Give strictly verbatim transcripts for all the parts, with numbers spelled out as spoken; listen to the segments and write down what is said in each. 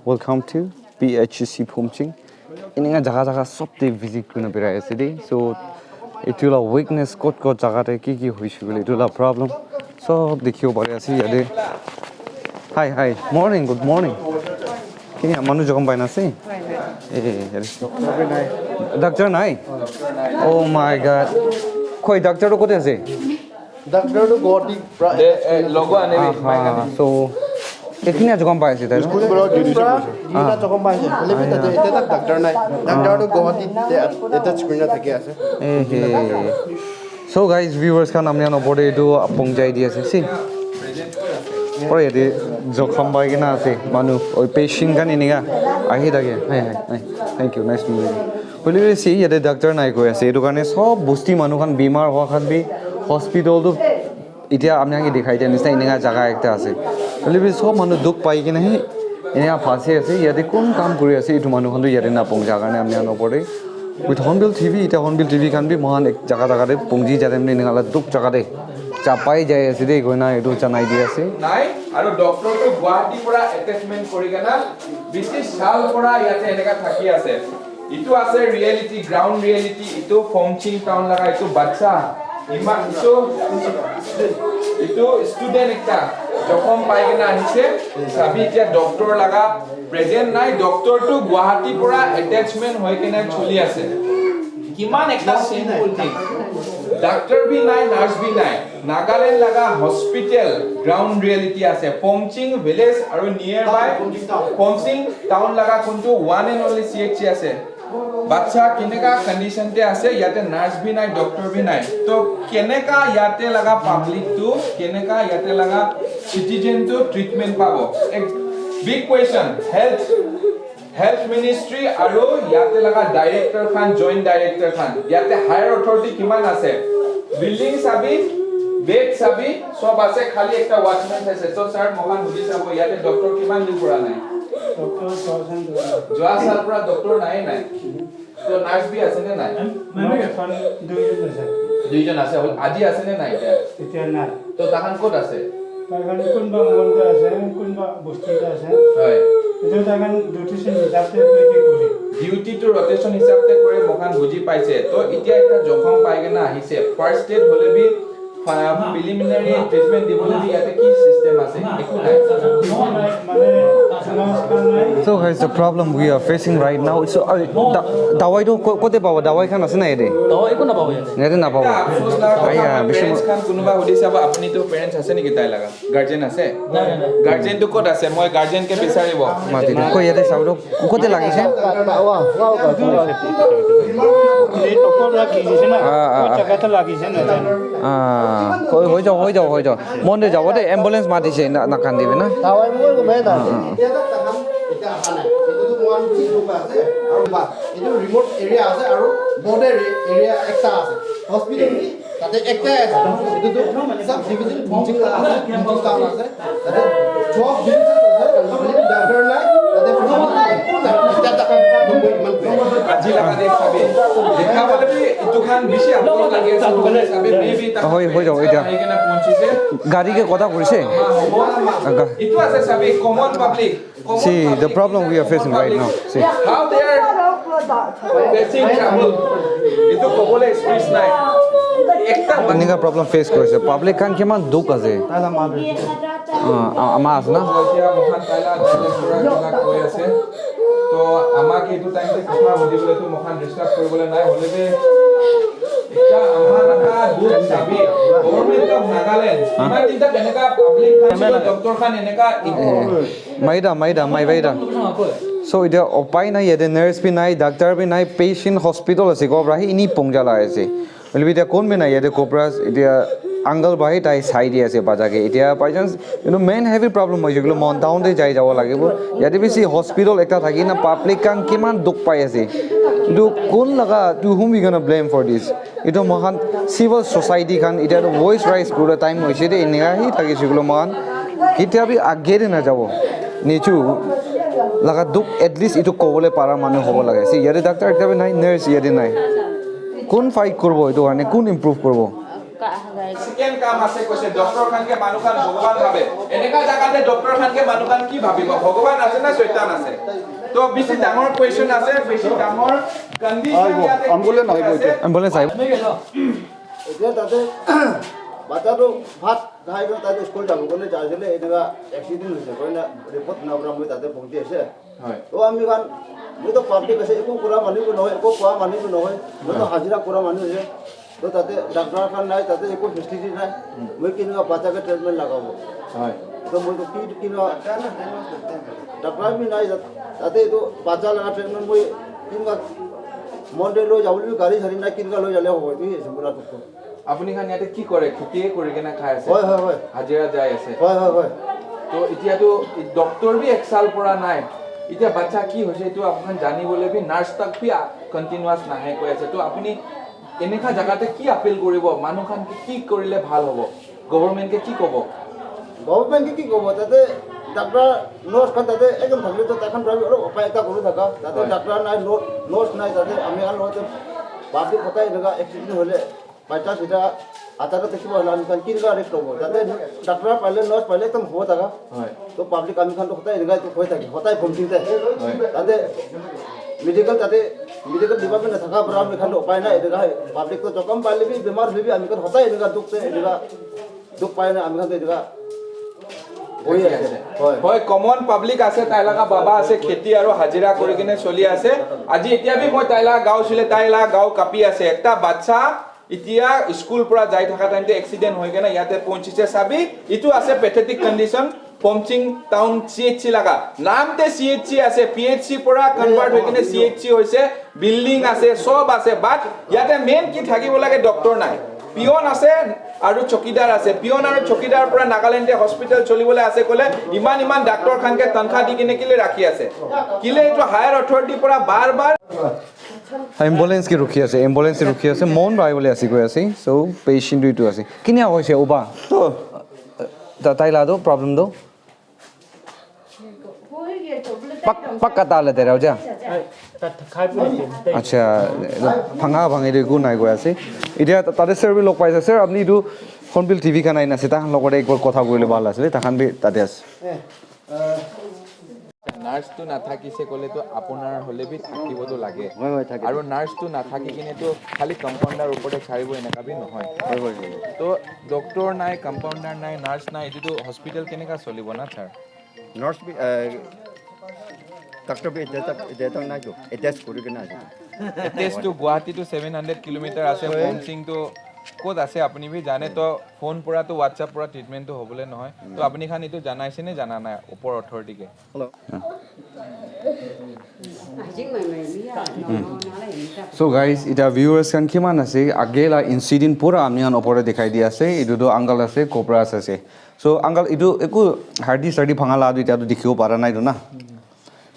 Welcome to P H C Phomching. Eninka jaga jaga sob te visit kurina birai ase de. So etu la weakness kot kot jaga te ki ki hoise koile etu la problem sob dikhibo pari ase yate. Hi, hi. Morning, good morning. Kini manu jagam paina ase? Eh, yate. Doctor nai? Oh my God. Koi doctor to kote ase? Doctor to Guwahati pra- De, eh, logo ane bi, mic ane. Aha, so, ekini ajo kam pai ase tai, no? School pura graduation pra- kurse. Yuna jagam pai ase. Hoile bi tate, ete tak doctor nai. Doctor to Guwahati te at-, attach kurina thaki ase. Eh, he. So guys, viewers khan, ami khan opor te etu pongjai di ase, see. Aro yate jokham pai kena ase, manu, oi, patient khan enika ahi thake. Hai, hai, hai. Thank you, nice to meet you. Hoile bi see, yate doctor nai koi ase. Etu karne sob bosti manu khan bimar hua khan bi hospital tu Etia ami khan ke dikhai dia nisina enika jaga ekta ase. Hoile bi sob manu dukh pai kena he enika phasi ase. Yate kun kam kuri ase, etu manu khan tu yate napohcha karne ami khan opor te. With Hornbill T V, etia Hornbill T V khan bi moikhan ek jaga jaga te pongji jai time te enika la dukh jaga te chapai jai ase de koina etu janai di ase. Nai, aru doctor tu Guwahati pora attachment kuri kena bishi sal pora yate eneka thaki ase. Itu ase reality, ground reality, itu Phomching town laga itu bacha. Ima itu, itu student ekta jokhom pai kena ahise, sabi etia doctor laga present nai, doctor tu Guwahati pora attachment hoi kena choli ase. Kiman ekta simple thing. Doctor bi nai, nurse bi nai. Nagaland laga hospital ground reality ase. Phomching village aru nearby Phomching town laga kuntu one and only C H C ase. Bacha keneka condition te ase, yate nurse bi nai, doctor bi nai. To keneka yate laga public tu, keneka yate laga citizen tu treatment pabo? Ek big question, health Health Ministry aru yate laga director khan, joint director khan, yate higher authority kiman ase? Building sabi, bed sabi, sob ase, khali ekta watchman thakise. So, sir, moikhan bujhi sabo, yate doctor kiman din pora nai? Doctor thousand. Joa sal pora doctor nai nai. To nurse bi ase ne nai? Em, ma'am, nurse ekhan duijon ase. Duijon ase, hol-, aji ase ne nai etia? Etia nai. To takhan kot ase? Takhan kunba mon te ase, kunba bosti te ase. Hoi. Etu takhan duty se hisab te duty kore. Duty to rotation hisab te kore, moikhan buji paise. To etia ekta jokhom pai kena ahise. First aid hole bi, fa-, preliminary treatment dibole bi yate ki system ase? Eku nai. Mane, nurse khan nai. So guys, the problem we are facing right now, so, uh, da-, dawai to ko-, kote pabo? Dawai khan ase na yate? Dawai eku napabo yate. Yate napabo. Eta afsos laga kotha, aiya, bishi parents mo- khan kunuba hudi sabo, apuni to parents ase niki tai laga? Guardian ase? Nai, nai, nai. Guardian tu kot ase? Moi guardian ke bisaribo. Mati de. Koi yate sabo, kote lagise? Ei tokot lagise na, ah, ah, kot ah, jagat lagise na jane. Ah, hoi, hoi jabo, hoi jabo, hoi jabo. Mon de jabo de, ambulance matise na, nakandibi na. Dawai moi ko main ase. Ah, ah. Etu tu moikhan ki duka ase, aru ba, etu remote area ase, aru border area ekta ase. Hospital ni tate ekta ase. Etu tu sub division Phomching la ase, Phomching town ase. Tate twelve villages ase, hoile bi doctor nai, tate Phomching town. Ekta tak, Mumbai iman pe. Aji laga date sabi. Dekha bole bi, etu khan bishi apot lagi ase, sabi, maybe tak. Hoi, hoi jabo, etia. Ahi kena pahunchise. Gari ke kotha kurise? Ama hobo. Aga. Etu ase sabi, common public. See, the problem we are facing right now. See. How they are facing trouble. Etu kobole speech nai. Ekta manu enika problem face korise. Public khan kiman dukh ase. Ah, ah, ama ase na? Etia moikhan taila pura kena koi ase. To ama ke etu time te kotha hudibole to moikhan disturb kuribole nai, hole bi ekta ama laga dukh sabi. Government of Nagaland, huh? Iman din tak eneka public khan, doctor khan eneka eku. Eh. Maida, maida, mai baida. So, etia upai nai, yate nurse bi nai, doctor bi nai, patient hospital ase, ko pra hi ini pongja la ase. Hoile bi etia kon bi nai, yate ko pra, etia uncle pra hi tai sai di ase bacha ke. Etia by chance, you know, main heavy problem hoise koile, mon town te jai jabo lagibo. Yate bishi hospital ekta thaki na, public khan kiman dukh pai ase. Etu kon laga, to whom we gonna blame for this? Etu moikhan civil society khan etia tu voice raise kura time hoise de, enika hi thakise koile moikhan ketia bi age de najabo. Nichu laga dukh at least etu kobole para manu hobo lage. See, yate doctor ekta bi nai, nurse yate nai. Kun fight kuribo etu karne, kun improve kuribo? Second কাম আছে কৈছে, ডক্টৰ খানকে মানুহ খান ভগৱান ভাবে। এনেকা জাগাতে ডক্টৰ খানকে মানুহ খান কি ভাবিব? ভগৱান আছে না চৈতান আছে? তো বেছি ডাঙৰ কুৱেশ্যন আছে, বেছি ডাঙৰ কণ্ডিশ্যন ইয়াতে ambulance আহিব এতিয়া। Ambulance আহিব। এতিয়া তাতে বাচ্চাটো ভাত খাই কিনে তাতে স্কুল যাব কাৰণে যাইছিলে, এনেকুৱা এক্সিডেণ্ট হৈছে কাৰণে ৰিপৰ্ট শুনাৰ পৰা মই তাতে পহুঁচি আছে। হয়। তো আমি খান, মই তো পাব্লিক আছে, একো কৰা মানুহ নহয়, একো কোৱা মানুহ নহয়, মই তো হয়। হাজিৰা কৰা মানুহ আছে। তো তাতে ডাক্তৰ খান নাই, তাতে একো ফেচিলিটি নাই। উম। মই কেনেকুৱা বাচ্চাকে ট্ৰিটমেণ্ট লগাব? হয়। তো মই তো কি কেনেকুৱা ডাক্তৰ বি নাই তাত। তাতে এইটো বাচ্চা লগা ট্ৰিটমেণ্ট মই কেনেকুৱা মন্দিৰ লৈ যাবলৈ গাড়ী চাড়ী নাই, কেনেকুৱা লৈ যালে হ'ব? এইটোৱে আছে মোৰ তাত। আপুনি খান ইয়াতে কি কৰে? খেতিয়ে কৰি কেনে খাই আছে? হয়, হয়, হয়। হাজিৰা যাই আছে? হয়, হয়, হয়। তো এতিয়াতো ডক্টৰ বি এক চাল পৰা নাই। এতিয়া বাচ্চা কি হৈছে এইটো আপোনাৰ জানিবলৈ বি নাৰ্ছ তাক বি কণ্টিনিউৱাছ নাহে কৈ আছে। তো আপুনি এনেকা জাগাতে কি আপিল কৰিব? মানুহ খান কি, কি কৰিলে ভাল হ'ব? গভৰ্ণমেণ্টে কি ক'ব? গভৰ্ণমেণ্টে কি ক'ব? তাতে ডাক্তৰ নাৰ্ছ খান তাতে একদম থাকিলে তো তাই খান পৰা অলপ উপায় এটা কৰি থাকা। তাতে হয়। ডাক্তৰ নাই, নাৰ্ছ, নাৰ্ছ নাই তাতে। আমি আৰু লগতে পাব্লিক সদায় এনেকুৱা এক্সিডেণ্ট হ'লে বাই চান্স এতিয়া আচানক দেখিব হ'লে আমি তাত কেনেকুৱা ৰিস্ক ল'ব? তাতে ডাক্তৰ পালে, নাৰ্ছ পালে একদম হ'ব থাকা। হয়। তো পাব্লিক আমি খান তো সদায় এনেকুৱা তো হৈ থাকে, সদায় ভুমচিং যায়। হয়। তাতে মেডিকেল, তাতে মেডিকেল ডিপাৰ্টমেণ্ট নাথাকা পৰা আমি খান উপায় নাই। এনেকুৱা হয়, পাব্লিক তো জখম পালে বি, বেমাৰ হ'লে বি আমি খান সদায় এনেকুৱা দুখ পায়, এনেকুৱা দুখ পায় না, আমি খান তো এনেকুৱা হৈ আছে। হয়। হয়, কমন পাব্লিক আছে, তাই লগা বাবা আছে, খেতি আৰু হাজিৰা কৰি কিনে চলি আছে। আজি এতিয়া বি মই তাই লগা গাঁও চুলে, তাই লগা গাঁও কাপি আছে। এটা বাচ্চা এতিয়া স্কুল পৰা যাই থকা টাইমতে এক্সিডেণ্ট হৈ কেনে ইয়াতে পহুঁচিছে। চাবি, এইটো আছে পেথেটিক কণ্ডিশ্যন, পমচিং টাউন চি এইচ চি লগা। নামতে চি এইচ চি আছে, পি এইচ চি পৰা কনভাৰ্ট হৈ কেনে চি এইচ চি হৈছে, বিল্ডিং আছে, চব আছে, বাট ইয়াতে মেইন কি থাকিব লাগে? ডক্টৰ নাই। পিয়ন আছে আৰু চকীদাৰ আছে। পিয়ন আৰু চকীদাৰ পৰা নাগালেণ্ডে হস্পিটেল চলিবলৈ আছে ক'লে ইমান ইমান ডাক্তৰ খানকে তনখা দি কিনে কেলে ৰাখি আছে? কেলে এইটো হায়াৰ অথৰিটিৰ পৰা বাৰ বাৰ Ambulance ke rukhi ase, ambulance ke rukhi ase, mon bhai bole ase koi ase. So patient tu etu ase. Kinia hoise uba? To ta-, tai la do problem do. Pak-, pakka ta le tera hoja. Acha, bhanga bhangi de gu nai koi ase. Itia ta-, tate sir bi log paise. Sir, apni etu Hornbill T V khan aina ase, ta khan logor te ekbar kotha korile bhal asile, ta khan bi tate ase. নাৰ্ছটো নাথাকিছে ক'লেতো আপোনাৰ হ'লে বি থাকিবতো লাগে। হয়, হয়, থাকে। আৰু নাৰ্ছটো নাথাকি কিনেতো খালি কম্পাউণ্ডাৰ ওপৰতে চাৰিব, এনেকা বি নহয়। হয়, হয়, হয়। তো ডক্টৰ নাই, কম্পাউণ্ডাৰ নাই, নাৰ্ছ নাই, এইটোতো হস্পিটেল কেনেকা চলিব না, ছাৰ? নাৰ্ছ বি, এ, ডাক্তৰ বি এতিয়া তাক, এতিয়া তাক নাইতো, এটেচ কৰি কিনে আছে। এটেচটো গুৱাহাটীটো ছেভেন হাণ্ড্ৰেড কিলোমিটাৰ আছে, হয়। পমচিংটো ক'ত আছে আপুনি বি জানে, তো ফোন পৰাতো, WhatsApp পৰা ট্ৰিটমেণ্টটো হ'বলৈ নহয়। তো আপুনি খান এইটো জনাইছে নে জনা নাই ওপৰ অথৰিটিকে? Hello. So guys, ita viewers khan kiman ase, age la incident pura ami khan opor te dikhai di ase. Etu tu uncle ase, cobras ase. So uncle, etu eku hardi sardi bhanga la tu ita tu dikhibo para nai tu na.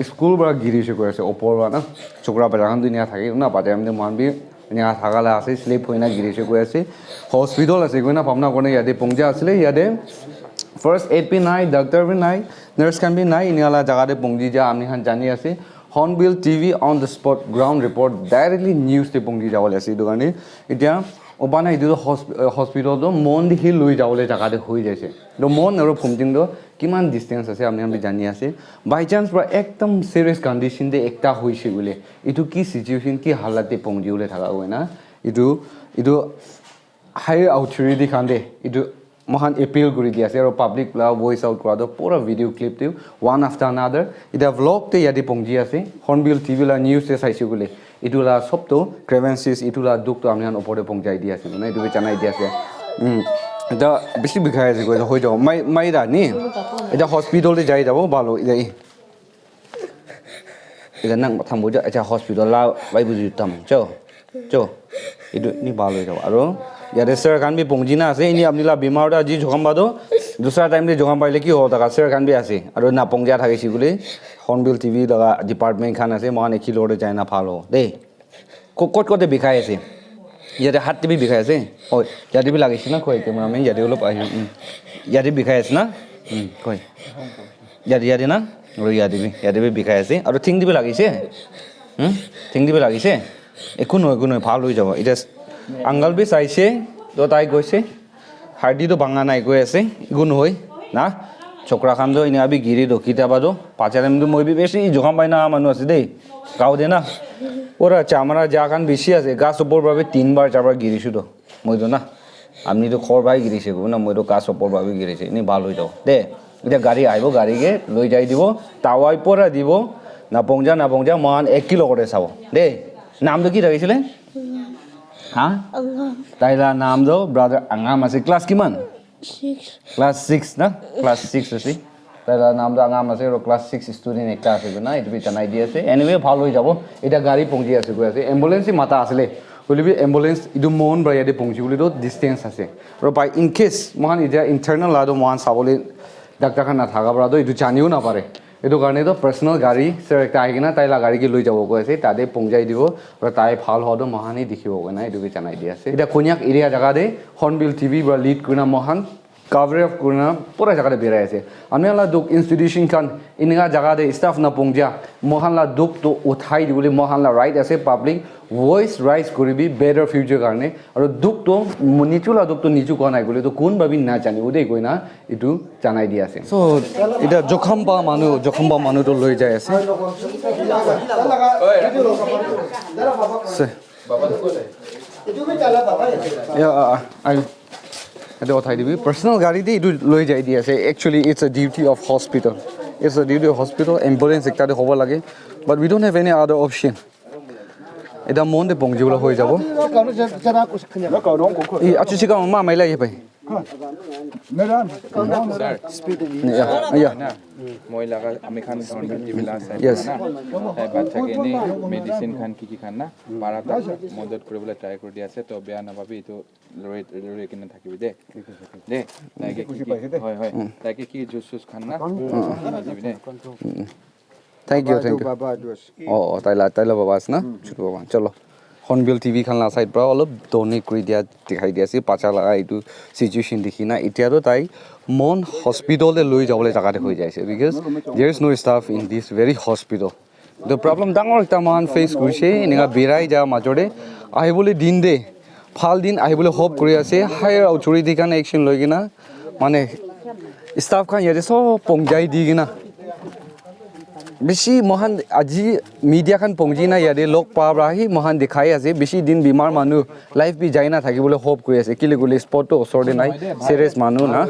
School para giri se koi ase, opor para na. Chokra bera khan tu enia thake na, bade amde mohan bi enia thaka la ase, slip hoina giri se koi ase. Hospital ase koi na, bhabna koi na yate pongja asile, yate first aid bi nai, doctor bi nai. Nurse khan bi nai, enia la jaga te pongji ja ami khan jani ase. Hornbill T V on the spot ground report directly news te pongji jabo le ase etu karne. Etia oba na etu hosp-, eh, hospital to Mon de hi lui jabo le jaga te hui jaise. To Mon aru Phumting to kiman distance ase ami khan bi jani ase. By chance pra ekdam serious condition te ekta hoise koile, etu ki situation, ki halat te pongji bole thaka hoi na, etu, etu higher authority khan te etu moikhan appeal kuri di ase, aru public la voice out kura toh pura video clip te one after another. Eta vlog te yate pongji ase, Hornbill T V la news te saise koile, etu la sob toh grievances, etu la dukh toh ami khan opor te pongjai di ase, mane etu bi janai di ase. Umm, eta bishi bikhai ase koile hoi jabo, mai, mai da ni, eta hospital te jai jabo bhal hobo, eta. Etu nang tham buja, acha hospital la bai buji tam cho, cho. Etu ni bhal hoi jabo. Aro yate sir khan bi pongji na ase, ini apni la bimar ta ji jokham ba do, dusra time te jokham paile ki ho taka sir khan bi ase. Aro na pongja thakise koile, Hornbill T V laga department khan ase, moikhan ekhi logor te jai na bhal hobo de. Ko-, kot kot te bikhai ase? Yate hat te bi bikhai ase? Oh, yate bi lagise na, koi, cameraman, yate olop ahi, um. Yate bikhai ase na? Um, koi. Yate, yate na? Aro yate bi, yate bi bikhai ase. Aro thing te bi lagise? Hmm? Thing te bi lagise? Ekho nohoi, ekho nohoi, bhal hoi jabo. Eta s-, angal bi saise. To tai koise, hardi to bhanga nai koi ase, eku nohoi na. Chokra khan to ena bi giri to, kitiaba to, pacha time to moi bi besi jokham pai na manu ase dei, gao de na. Pura chamra ja khan bisi ase, ghas upor para bi tin bar char bar girisu to. Moi to na, apni to khor pai girise kobo na, moi to ghas upor para bi girise, eni bhal hoi jabo. De, eta gari ahibo, gari ke loi jai dibo, tawai pora dibo, napongja, napongja, mohan ek kilo kore sabo. De, naam to ki rakhisile? Ha? Angan. Tai la naam to brother Angam ase. Class kiman? Six. Class six na? Class six ase. Tai la naam to Angam ase, aro class six student ekta ase koina etu bi janai di ase. Anyway, bhal hoi jabo. Eta gari pongji ase koi ase. Ambulance bi mata asile. Hoile bi ambulance etu Mon para yate pongji bole to distance ase. Aro by in case mohan eta internal la to mohan sabole doctor khan nathaka para to etu janibo napare. Etu karne to personal gari sir ekta ahi kena tai la gari ke loi jabo koi ase, tate pongjai dibo, aru tai bhal hua to mohan hi dikhibo koina etu bi janai di ase. Eta Konyak area jaga te Hornbill T V para lead kurina mohan cover up kurina pura jaga te birai ase. Ami la duk institution khan enika jaga te staff na pongja, mohan la duk to uthai dibole mohan la right ase, public voice raise kuribi better future karne. Aru duk to nichu la duk to nichu koa nai koile to kun ba bi na janibo de koina etu janai di ase. So, eta jokham pa manu, jokham pa manu to loi jai ase. Se. Ya, ah, ah, ayo. Eta uthai dibi. Personal gari de etu loi jai di ase. Actually, it's a duty of hospital. It's a duty of hospital. Ambulance ekta de hobo lage. But we don't have any other option. Eta Mon te pongji bole hoi jabo. Ei, achu chika ma mai la ye pai. Ya, ya. Moi laga ami khan Hornbill T V la side. Yes. Na tai bacha ke ni medicine khan ki ki khan na para ta modot kuribole try kuri di ase, to beya na bhabi etu loi loi kena thakibi de. De, tai ke ki ki, hoi, hoi. Tai ke ki juice juice khan na. Dibi de. Thank you, thank you. Baba etu ase. Oh, oh, tai la, tai la baba ase na? Chutu baba. Chalo. Hornbill T V khan la side pra olop donate kuri dia dikhai di ase. Bacha laga etu situation dikhi na. Etia toh tai Mon hospital te loi jabole jaga te hoi jai ase. Because there is no staff in this very hospital. The problem dangor ekta moikhan face kurise. Eneka birai ja major te. Ahibole din te. Bhal din ahibole hope kuri ase. Higher authority khan action loi kena. Mane staff khan yate sob pongjai di kena. Bishi moikhan aji media khan pongji na yate log pa pra hi moikhan dikhai ase. Bishi din bimar manu life bi jai na thakibole hope kuri ase. Kile koile spot toh osor te nai. Serious manu na.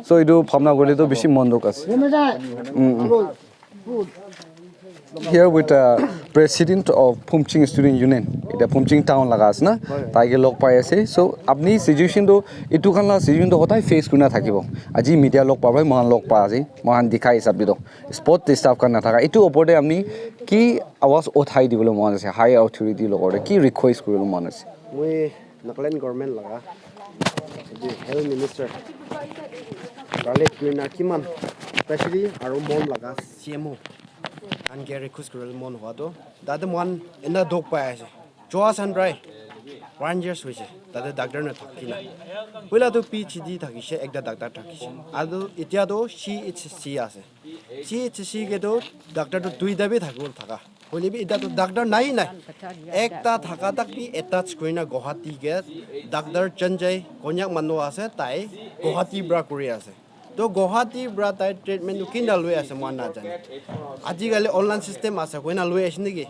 So etu bhabna koile toh bishi mon dukh ase. Mm, mm. Here with uh, president of Phumching Student Union. Eta Phumching town laga ase na. Tai ke log pai ase. So apni situation toh, etu khan la situation toh hodai face kurina thakibo. Aji media log pa pra moikhan log pa ase. Moikhan dikhai hisab te toh. Spot te staff khan nathaka. Etu opor te apni ki awaz uthai dibole mon ase? Higher authority logot te ki request kuribole mon ase? Moi Nagaland government laga etu health minister, Lalip Tuina kiman, especially aru Mon laga C M O khan ke request kuribole mon hua toh, tate moikhan ena dukh pai ase. Joa san prai one years hoise, tate doctor na thaki na. Poila toh P H D thakise, ekta doctor thakise. Aru etia toh C H C ase. C H C ke toh doctor toh duita bi thakibo thaka. Hoile bi eta toh doctor nai nai. Ekta thaka tak bi attach kurina Guwahati ke doctor Chanjai Konyak manu ase, tai Guwahati pra kuri ase. Toh Guwahati pra tai treatment toh kinda loi ase moikhan najane. Ajikali online system ase koina loi ase naki?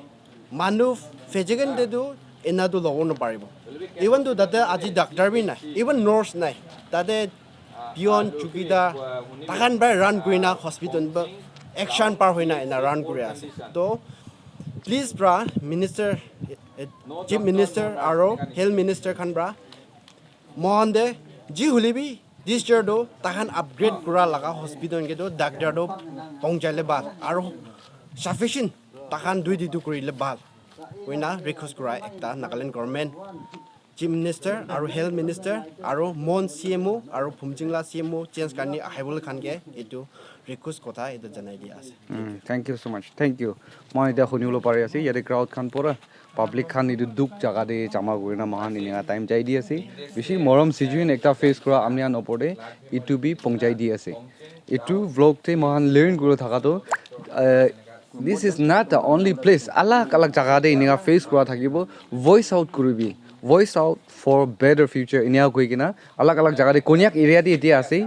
Manu physician te tu ena tu lobo na paribo. Even tu tate aji doctor bi nai, even nurse nai. Tate peon, chowkidar, takhan para run kurina hospital ba action par hoina ena run kuri ase. To please pra minister, eh, chief minister aro health minister khan pra mohan de ji huli bi this year do takhan upgrade kura laga hospital ke do doctor do pongjaile bhal aro sufficient takhan dui ditu kurile bhal. Koina request kura ekta Nagaland government, chief minister aru health minister aru Mon C M O aru Phumching la C M O change karni ahibole khan ke etu request kotha etu janai dia ase. Mm, thank you so much. Thank you. Moi eta hunibole pari ase yate crowd khan pura public khan etu dukh jaga te jama kurina moikhan eneka time jai di ase. Bishi morom situation ekta face kura ami khan opor te etu bi pongjai di ase. Etu vlog te moikhan learn kuri thaka toh, eh, this is not the only place. Alag alag jaga te eneka face kura thakibo. Voice out kuribi. Voice out for better future, inia koi kena alag alag jaga te Konyak area te etia ase,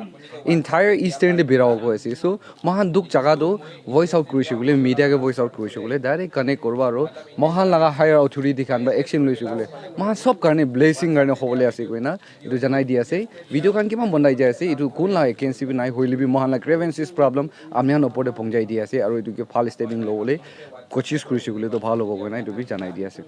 entire eastern te birao koi ase. So moikhan dukh jaga tu voice out kurishe koile, media ke voice out kurishe koile, direct connect koribo aro moikhan laga higher authority khan para action loishe koile, moikhan sob karne blessing karne hobole ase koina etu janai di ase. Video khan kiman banai jai ase, etu kun la against bi nai, hoile bi moikhan la grievances, problem ami khan opor te pongjai di ase, aro etu ke bhal stepping lobole koshis kurishe koile to bhal hobo koina etu bi janai di ase.